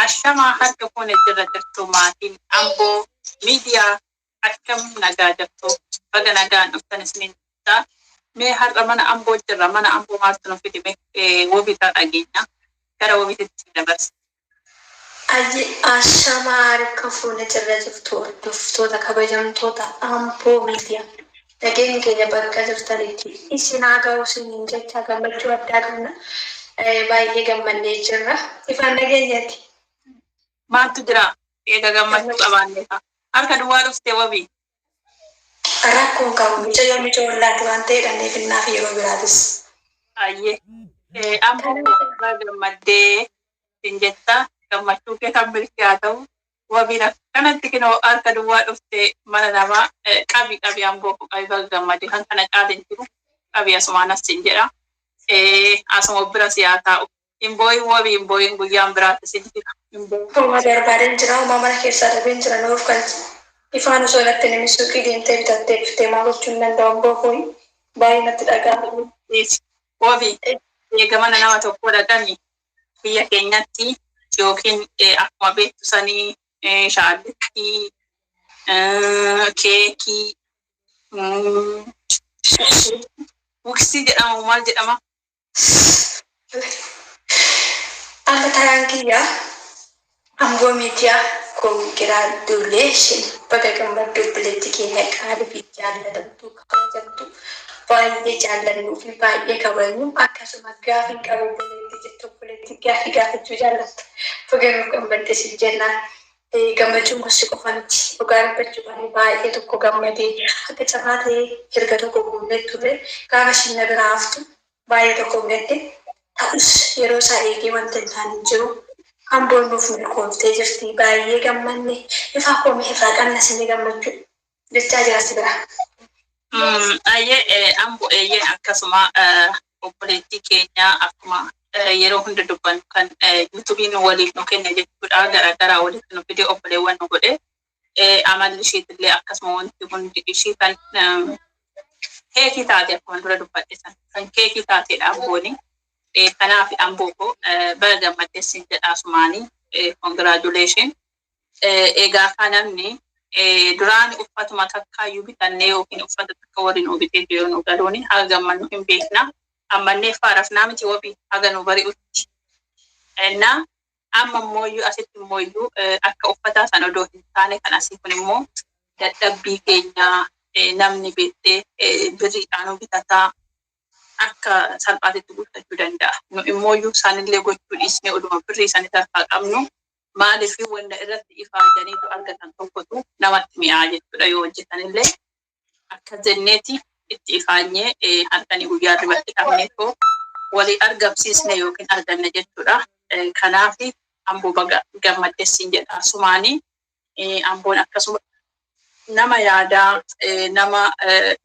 Ashamaa, harka fuune, jirra jirtu maatiin Amboo Miidiyaa? Akkam nagaa jirtu? Baga nagaan dhuftan isiniin jedha. Mee har'a mana Amboo jirra. Mana Amboo maaltu nu fide? Mee wabiirraa dhageenya. Gara wabiititti isin dabarsa. Ashamaa, harka fuune, jirra jirtu hordoftoota kabajamtoota Amboo Miidiyaa. Nageenyi keenya bakka jirtanitti isin haa ga'u isiniin jecha gammachuu addaa qabna. Baay'ee gammannee jirra. Ifaan nageenyaati. Maaltu jira? Eega gammachuu qabaanne harka duwwaa dhuftee, wabii? Rakkoon qabu, mucayyoo mucaa ollaatti waan ta'eef dhanneefinnaaf yeroo biraatis. Ayyee. Amboo gammaddee sin jetta, gammachuu kee kan milkii haa ta'u. Wabiin akkanatti kinoo harka duwwaa dhuftee mana namaa. Qabi, qabi, Amboo koo, qabi. Baga gammadee, kan kana caaleen jiru, qabi, asumaan as sin jedha. Asuma bira si haa taa'u. Hin boo'in wabii, hin boo'in, guyyaan biraatti sin jira. Hin boo'in. Homaa barbaadeen jira, homaa mana keessaa dhabeen jira, nuuf galchi. Ifaan osoo natti nimi suuqii deemtee bitattee dhuftee maa gochuu hin danda'u, Amboo kooyi baay'ee natti dhaga'ama. Wabii, eega mana nama tokkoo dhaqanii biyya keenyatti yookiin akkuma beektu sanii shaallittii, keekii, wiksii jedhama, maal jedhama? Amma taraan kiyyaa, Amboo Miidiyaa, congratulation, baga gammadduu obboleettii keenya qaalii fi jaallatamtuu, kabajamtuu, baay'ee jaallannuu fi baay'ee kabajnu. Akkasuma gaafii qabu obboleettii jettu, obboleettii gaafii gaafachuu jaallattu, baga nuuf gammadde si jennaan. Gammachuun gosi qofa miti, dhugaa dubbachuudhaan baay'ee tokko gammadee. Akka carraa ta'ee erga tokko guunnee turre, gaafa isheen na biraa haftu baay'ee tokko gadde. Ta'us yeroo isaa eegee wanta hin taane hin jiru. Amboon nuuf milkooftee jirti, baay'ee gammanne. Ifaa koomee irraa qabna sinni gammachuu jechaa jira si bira. Ayyee Ambo, eeyyee, akkasuma obboleettii keenya akkuma yeroo hunda dubbannu kan YouTubeiin waliif nu kenne jechuudha, garaagaraa walitti nu fide, obboleewwan nu godhe. Amalli ishiitillee akkasuma, wanti hundi ishii kan keekii taate, akkuma dura dubbadhe san kan keekii taateedha Ambooni. Kanaaf Amboo koo, baga gammaddeessin jedha asumaanii, congratulation. Egaa kaa namni duraan uffatuma takkaayyuu bitannee yookiin uffata takka warri nu biteetu yoo nu galuuni haga gammannu hin beekna. Ammannee faarafnaa miti wabii, haga nu bari'utti. Innaa amma immooyyuu asitti immooyyuu akka uffataa san odoo hin taane, kan asii kun immoo dadhabbii keenya namni beektee birriidhaanuu bitataa akka salphaatitti guuttachuu danda'a. Nu immooyyuu isaanillee gochuu dhiisnee oduma birrii isaanii tarfaa qabnu, maaliif wanta irratti ifaajaniitu argatan tokkotu namatti mi'aa jechuudha yoo hojjetanillee. Akka jenneeti itti ifaanyee halkanii guyyaa ribatti dhabneetoo walii argamsiisne yookiin arganne jechuudha. Kanaaf Amboo, baga gammaddessiin jedha asumaanii. Amboon akkasuma nama yaadaa, nama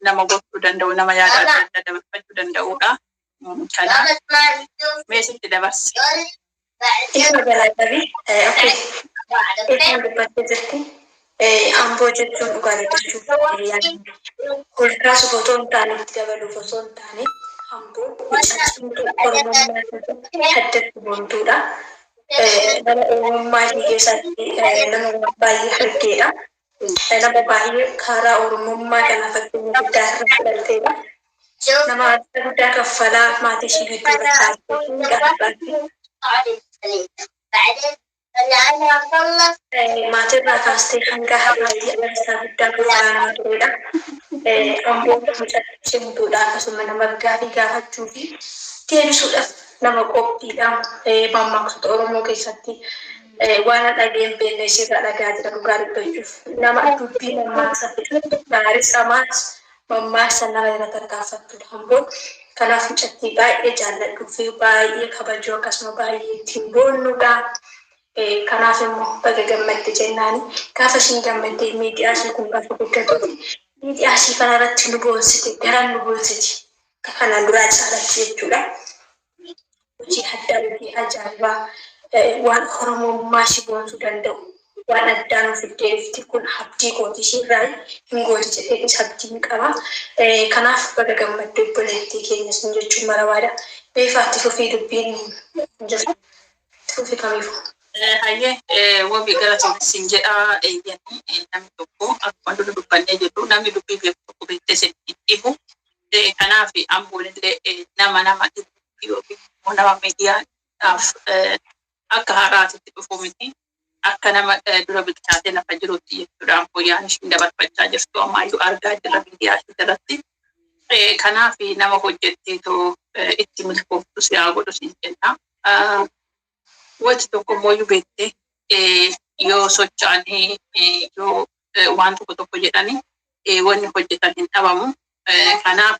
nama gochuu danda'u, nama yaada adda addaa dabarfachuu danda'udha. Kanaaf mee sitti dabarse. Ifa jalaa. Okay. Ifaan dubbattee jirti. Amboo jechuun dhugaa dubbachuuf ol kaasuuf otoo hin taane, itti dabaluuf osoo hin taane, Amboo mucaa cimtuu Oromummaa keessatti addatti boontuudha. Nama Oromummaa ishee keessatti nama waan baay'ee argeedha. Nama baay'ee karaa Oromummaa kana fakkeenya guddaa irraa fudhatteedha. Nama aarsaa guddaa kaffalaa maatii ishee gidduu irraa. Maatii irraa kaastee hanga har'aatti aarsaa guddaa kaffalaa nama turedha. Amboon mucaa cimtuudha. Akkasuma nama gaafii gaafachuu fi deebisuudhaaf nama qophiidha. Mammaaksota Oromoo keessatti waan dhageen beekne isheerraa dhagaa jira dhugaa dubbachuuf. Nama dubbii mammaaksa gaaris hamaas mammaaksa nama irra tarkaanfattudha Amboon. Kanaaf mucattii baay'ee jaalladhuu fi baay'ee kabajuu, akkasuma baay'ee ittiin boonnudha. Kanaaf immoo baga gammadde jennaani. Gaafa ishiin gammadde, miidiyaa ishee kun gaafa guddatuuf, miidiyaa ishee kanarratti nu boonsite, daran nu boonsiti. Akka kanaan duraa caalatti jechuudha. Hojii addaa, hojii ajaa'ibaa, waan Oromummaa ishee boonsuu danda'u, waan addaa nuuf fiddee dhufti. Kun abdii kooti, isheerraa hin gooti jedheenis abdiin qaba. Kanaaf baga gammadde obboleettii keenya sun jechuun barbaada. Beefaatti fufii, dubbiin hin jirtu. Itti fufi kamiifuu. Hayyee, wabii galatoomsin jedha. Eeyyanii, namni tokko akkuma dura dubbannee jirru, namni dubbii beeku tokko beektee isin hin dhibu. Kanaaf Amboon illee nama nama dhibu yookiin immoo nama miidiyaadhaaf akka haaraatitti dhufu miti. Akka nama dura bilchaatee lafa jirutti jechuudha. Amboon ishiin dabarfachaa jirtu ammayyuu argaa jirra miidiyaa ishee irratti. Kanaaf nama hojjettee too itti milkooftu si haa godhu siin jenna. Wanti tokko immoo beektee yoo socho'anii, yoo waan tokko tokko jedhanii, wanni hojjetan hin dhabamu. Kanaaf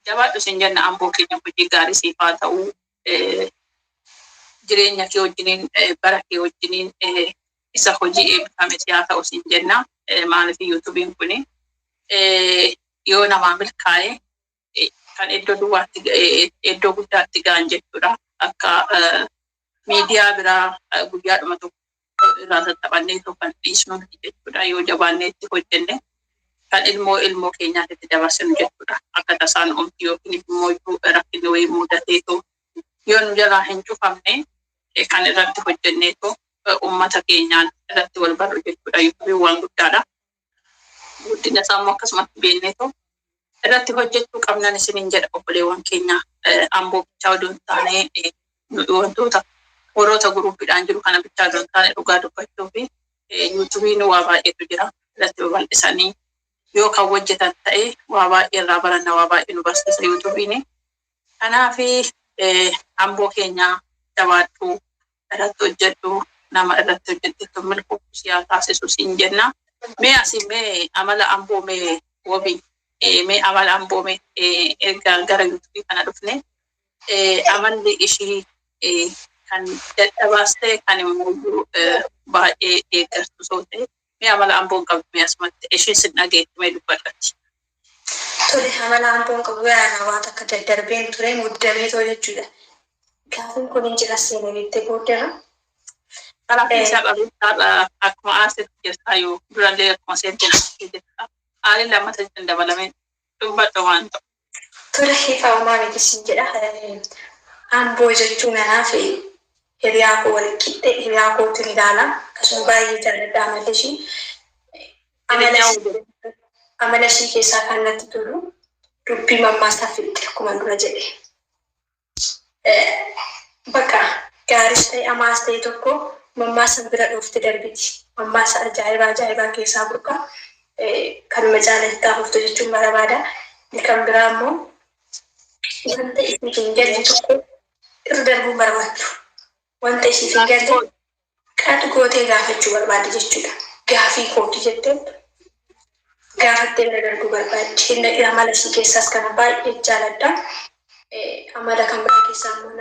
jabaadhu siin jenna, Amboo keenya, hojii gaarii siif haa ta'u. Jireenya kee wajjiniin, bara kee wajjiniin isa hojii eebbifame si haa ta'u siin jenna. Maaliif, YouTubeiin kuni yoo namaa milkaa'e kan iddoo duwwaatti, iddoo guddaatti ga'an jechuudha. Akka miidiyaa biraa guyyaadhuma tokko irraa tattaphannee kan dhiisnu jechuudha. Yoo jabaannee itti hojjenne kan ilmoo ilmoo keenyaatti itti dabarsinu jechuudha. Akka tasaan omti yookiin immoo rakkinni wayii mudateetoo yoo nu jalaa hin cufamne, kan irratti hojjenneetoo uummata keenyaan irratti wal barru jechuudha. YouTubeiin waan guddaadha. Guddina isaa immoo akkasumatti beekneetoo irratti hojjechuu qabnan isiniin jedha, obboleewwan keenya. Amboo bichaa odoo hin taane, wantoota warroota groupiidhaan jiru kana bichaa odoo hin taane, dhugaa dubbachuu fi YouTubeiin waa baay'eetu jira. Irratti babal'isanii yoo kan hojjetan ta'e waa baay'ee irraa baranna, waa baay'ee nu barsiisa YouTubeiin. Kanaaf Amboo keenya, jabaadhu, irratti hojjedhu, nama irratti hojjettetu milkooftu si haa taasisu siin jenna. Mee asii mee amala Amboo, mee wabii, mee amala Amboo, mee erga gara YouTubeii kana dhufne amalli ishii kan dadhabaas ta'e, kan immoo baay'ee deeggartu soo ta'e, mee amala Amboon qabdu mee asumatti ishiin sin dhageetti mee dubbadhatti. Tole, amala Amboon qabu yaada waan takka daddarbeen ture muddamee too jechuudha. Gaafiin kun hin jira seenee beektee booddera. Kanaaf isaa qabeessaadha, akkuma aarsetti jirta yoo durallee akkuma seente jirta. Aariin lammata ittiin dabalamee dubbadha waan ta'u. Tole, hiikaa miti siin jedha. Amboo jechuun anaaf hiriyaa koo wal qixxe, hiriyaa kootiin ilaala. Akkasuma baay'ee jaalladha amalli ishii. Amala ishii keessaa kan natti tolu dubbii mammaasaa fixxe, akkuma dura jedhe. Bakka gaaris ta'e amaas ta'e tokko mammaasa bira dhoofte darbiti. Mammaasa ajaa'ibaa ajaa'ibaa keessaa burqa. Kanuma caalatti hafuuftu jechuun barbaada. Inni kan biraa immoo wanta isiif hin galle tokko irra darbuu barbaaddu. Wanta isiif hin galle qaxu gootee gaafachuu barbaaddi jechuudha. Gaafii kooti jettee gaafattee bira darbuu barbaaddi. Inni amala ishii keessaas kana baay'ee jaaladha. Amala kan biraa keessaa immoo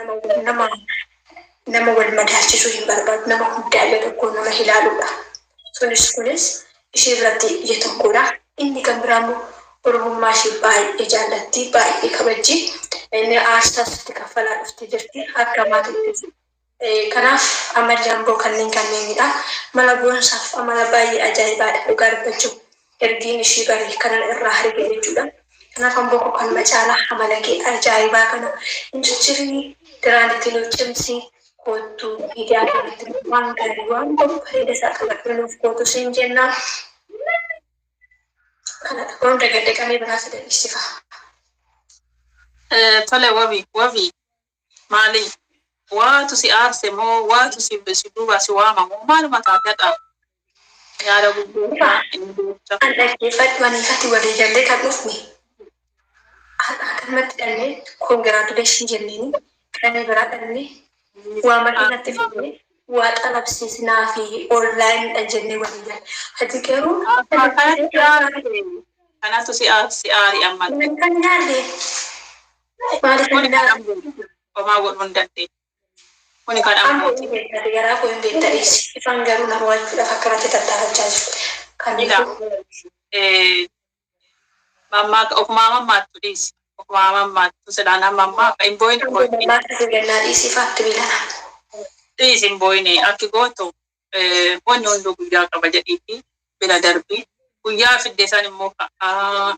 nama wal madaalchisuu hin barbaadu. Nama hundaa ija tokkoon nama ilaaluudha. Sunis kunis ishee biratti ija tokkodha. Inni kan biraa immoo Oromummaa ishee baay'ee jaallatti, baay'ee kabajji. Inni aarsaas itti kaffalaa dhuftee jirti akka maatiitti. Kanaaf amalli Amboo kanneen kanneenidha. Mala boonsaaf amala baay'ee ajaa'ibaadha dhugaa dubbachuuf. Ergiin ishii barii kanan irraa arge jechuudha. Kanaaf Amboo koo, kanuma caalaa amala kee ajaa'ibaa kana hin jijjiirini, daraan itti nuuf cimsi, koottu miidiyaa kanatti waan gaarii waan bareeda isaa qabadhu nuuf kootu siin jenna. Kanadha. Waan dagadde qamee biraa fida dhiisifa. Tole, wabii, wabii maali? Waatu si aarse moo waatu si duuba si waama moo maaluma taatedha? Yaada gurgurtaa inni gocha. An dhaggeeffadhu, aniifati walii gallee kan dhufne. Har'a akkanumatti dhannee congratulation jenneeni qanee biraa dhannee waa makiinatti fidnee waa xalabsiisnaa fi online dha jennee walii galle. Ati garuu Kanatu si aari ammallee. Kan nyaalle maaliif Kuni hin kan nyaanne? Ambooti. Homaa godhuu hin dandeenye. Kuni kan Amboo Ambooti. hin beektate, garaa koo hin beekta, dhiisi. Ifaan garuu nama wachuudhaaf akkanatti tattaafachaa jiru. Ila Kanaafuu mammaaka ofumaa mammaattu dhiisi. Ofumaa mammaattu silaa nama mammaaka hin boo'in, hin boo'in. Mammaaka gannaa dhiisi, ifaatti miilana. Dhiisi, hin boo'in, akki gootu wanni hunduu guyyaa qaba jedhiifi bira darbi. Guyyaa fidde san immoo ka'aa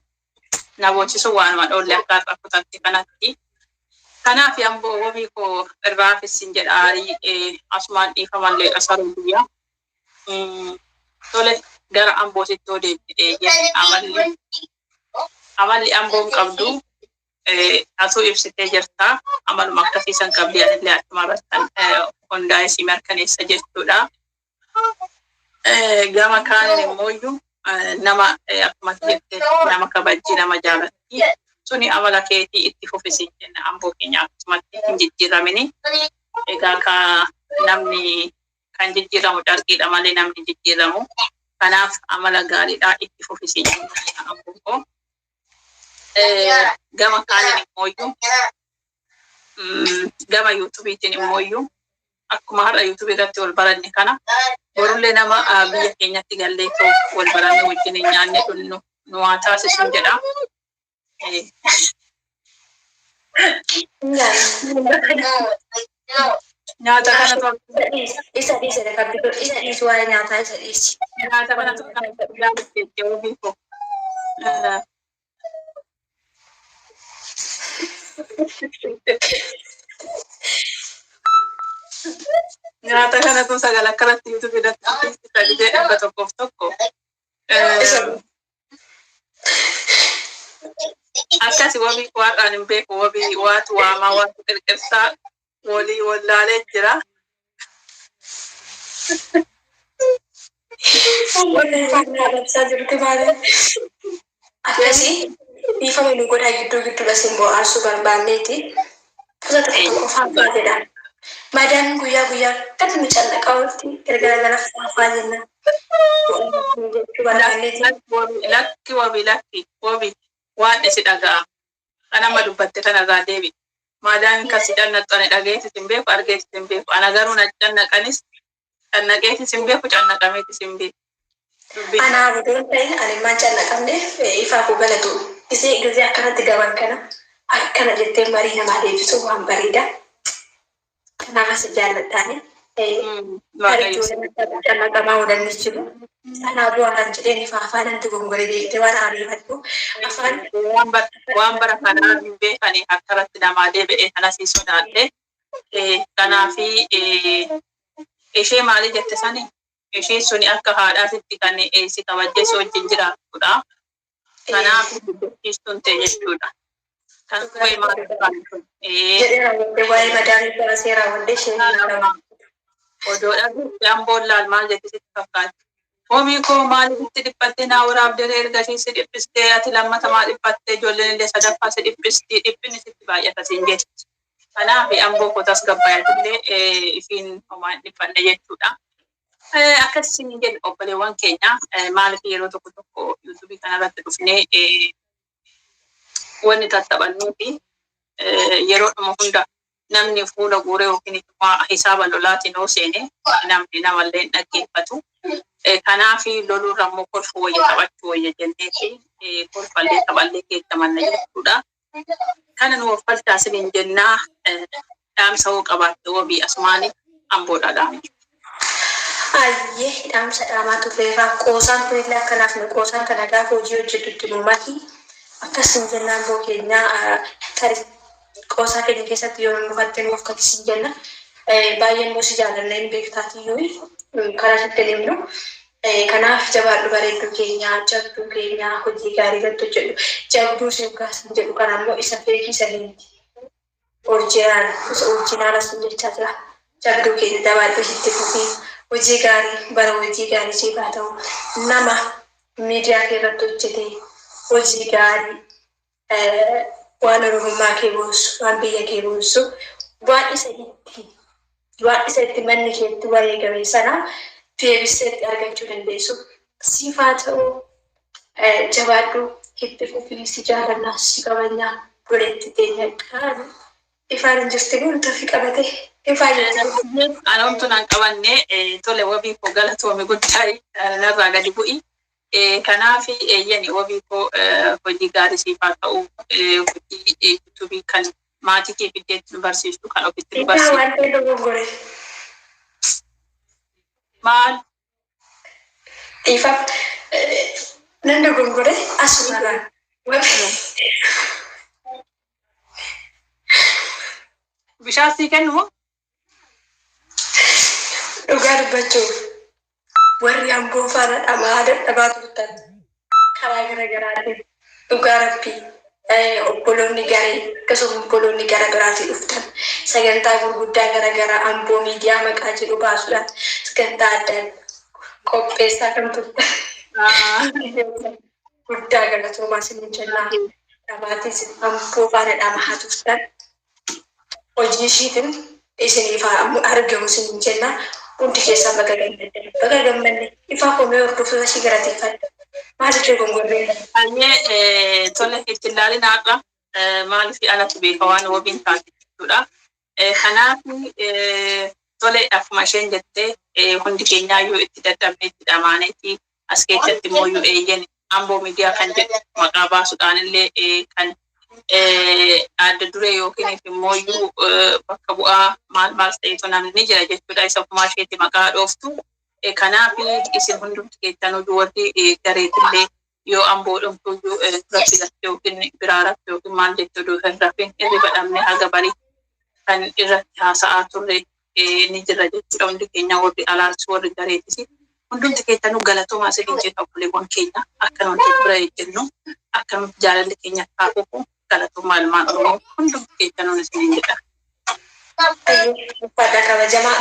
na boochisuu waanuma dhoolle akka har'a kutatte kanatti. Kanaaf amboo wabii koo irraa sin jedha aarii asumaan dhiifamallee dhasaruu biyya. Tole, gara amboositti yoo deebi'ee jedhe, amalli amboon qabdu atuu ibsitee jirta. Amaluma akkasiisan qabdi, anillee achuma irratti hundaa'ee si mirkaneessa jechuudha. Gama kaaniin immoo nama akkuma jette nama kabajji, nama jaalatti, suni amala keetii itti fufisiin jenna. Amboo keenya akkasumatti hin jijjiiramini. Egaa ka namni kan jijjiiramu carqiidha malee namni jijjiiramu. Kanaaf amala gaariidha itti fufisiin jenna, amboo koo. Gama kaaniin immooyyuu, gama YouTubeiitiin immooyyuu, akkuma har'a YouTubeii irratti wal baranne kana borullee nama biyya keenyatti gallee too wal baranne wajjin hin nyaanne dhunnu nu haa taasisu jedha. Nyaata kanatu Isa dhiise, isa dhiisi, waa'ee nyaataa isa dhiisi. Nyaata kanatu jaallatteetti ofii koo. Nyaata kanatu sagal akkanatti YouTubeii irratti sadii 101. Akkasi wabii waaqaan hin beeku, wabii waatu waamaa waatu qirqirsaa walii wallaalee jira. Arrabsaa jirti maali? Akkasii dhiifama nu godhaa, gidduu gidduudha sin bohaarsuu barbaanneeti. Kuta tokko tokko faafaa jedha. Maadaamiin guyyaa guyyaa akkatti nu callaqaa oolti, gargara gara faafaa jenna. Jechuu barbaanneeti. Lakki wabii, lakki wabii, waan isi dhaga'a. Kan amma dubbatte kanarraa deebi. Maadaamiin kan si cannaqxu ani dhageetis hin beeku, argeetis hin beeku. Ana garuu na cannaqanis cannaqeetis hin beeku, cannaqameetis hin beeku. Dubbii Anaa odoo hin ta'in ani maan callaqamneef ifaa koo galatu. Gisee gisee akkanatti gaban kana akkana jettee marii namaa deebisuu waan bareeda. Kanaaf as jaalladhaani. Waaqayyo. Ijoolleen callaqamaa oolanis jiru. Anaa bu'aaraan jedheen ifaa afaan anti gongoree beektee waan ariifadhu. Afaan Waan bara kanaa hin beekani, akkanatti namaa deebi'ee kanas hin sodaadhe. Kanaafi ishee maali jette sani, isheen suni akka haadhaatitti kan si kabajjee si wajjin jiraattudha. Kanaaf dubbachiistuun ta'e jechuudha. Kan waa'ee maal kun jedhee raawwadde, waa'ee madaamii baasee raawwadde isheen Odoo dhageesse amboon laal maal jette sitti fakkaata? Wabii koo, maaliif itti dhiphattee naa waraabdee? Erga isheen si dhiphistee ati lammata maa dhiphattee? Ijoolleen illee sadaffaa si dhiphisti, dhiphinni sitti baay'ata siin jetti. Kanaaf amboo koo tasgabbaayyatillee ishiin homaa hin dhiphanne jechuudha. Akkas isin jedhu obboleewwan keenya, maaliif yeroo tokko tokko YouTubeii kanarratti dhufnee wanni tattaphannuu fi yeroodhuma hunda namni fuula guuree yookiin hisaaba lolaatiin yoo seene namni namallee hin dhaggeeffatu. Kanaaf loluurra immoo kolfa wayya, taphachuu wayya jenneeti kolfallee taphallee keessa jechuudha. Kana nu uffalchaa isiniin jennaa, dhaamsa hoo qabaatte wabii asumaani amboodha dhaamni. Ayyee, dhaamsa dhaamaa turreerraa, qoosaan kunillee akkanaaf nu qoosaan kana gaafa hojii hojjetutti nu maki akkasin jennaan, boo keenyaa tarii qoosaa keenya keessatti yoo nu dhufatte nuuf akkasiin jenna. Baay'een immoo si jaalanna, hin beektaatiyyuu karaa sitti himnu. Kanaaf jabaadhu, bareedduu keenya, jabduu keenya, hojii gaarii irratti hojjedhu. Jabduu si kaasin jedhu kana immoo isa fakeii sanii miti. Original, isa original sun jechaa jira. Jabduu keenya, jabaadhu, itti fufii, hojii gaarii, bara hojii gaarii siif haa ta'u. Nama miidiyaa kee irratti hojjete, hojii gaarii, waan oromummaa kee boonsu, waan biyya kee boonsu, waan isa itti manni keetti wareegame sana deebisee itti argachuu dandeessu. Siif haa ta'u, jabaadhu, itti fufii, si jaalannaa, si kabajnaa, buleetti teenya qaali. Ifaan hin jirti guutuu fi qabate. Ifaan jirti. Anumtu nan qabanne. Tole wabii koo, galatoomi guddaa, narraa gadi bu'i. Kanaaf eeyyani wabii koo, hojii gaarii siif haa ta'u, hojii YouTubeii kan maatii kee fiddeetti nu barsiistu, kan ofitti nu Ifaa barsiistu. waan ta'e dogoggore. Maal? Ifa nan dogoggore asumarraan. Bishaan sii kennu moo? Dhugaa dubbachuuf warri Amboo faana dhamaa dadhabaa turtan karaa gara garaatiin dhugaa rabbii obboloonni garee akkasuma obboloonni gara biraatii dhuftan sagantaa gurguddaa gara garaa Amboo miidiyaa maqaa jedhu baasuudhaan sagantaa adda addaa qopheessaa kan turtan guddaa galatoomaa isiniin jennaa. Dhamaatii Amboo faana dhamaa turtan hojii ishiitiin isiniif haa argamu isiniin jenna. Hundi keessan baga gammaddan. Baga gammanne. Ifaa komee hordoftoota ishii galateeffadha. Maaliif dogongorree? Baay'ee tole, itti ilaalin har'a maaliif alatti beeka waan wabiin taate jechuudha. Kanaaf tole, akkuma isheen jettee hundi keenyaayyuu itti dadhabnee itti dhamaaneeti as keessatti immoo eeyyan Amboo miidiyaa kan jedhu maqaa baasuudhaan illee kan adda duree yookiin immoo bakka bu'aa maal maal ta'etu namni jira jechuudha. Isa ofumaa isheetti maqaa dhooftu. Kanaaf isin hundumti keessanuu warri gareetillee yoo Amboo dhumtuyyuu dura filatte yookiin biraa rafte yookiin maal jettu hin rafin, hirriba dhabne haga barii kan irratti haasa'aa turre ni jira jechuudha. Hundi keenya warri alaas warri gareetis hundumti keessanuu galatoomaa isiniin jenna. Obboleewwan keenya, akka nuti bira ejjennu, akka nuti jaalalli keenya kaafufu, galatoomaa ilmaan Oromoo, hundumti keessanuu isiniin jedha. Uffata kabajamaa.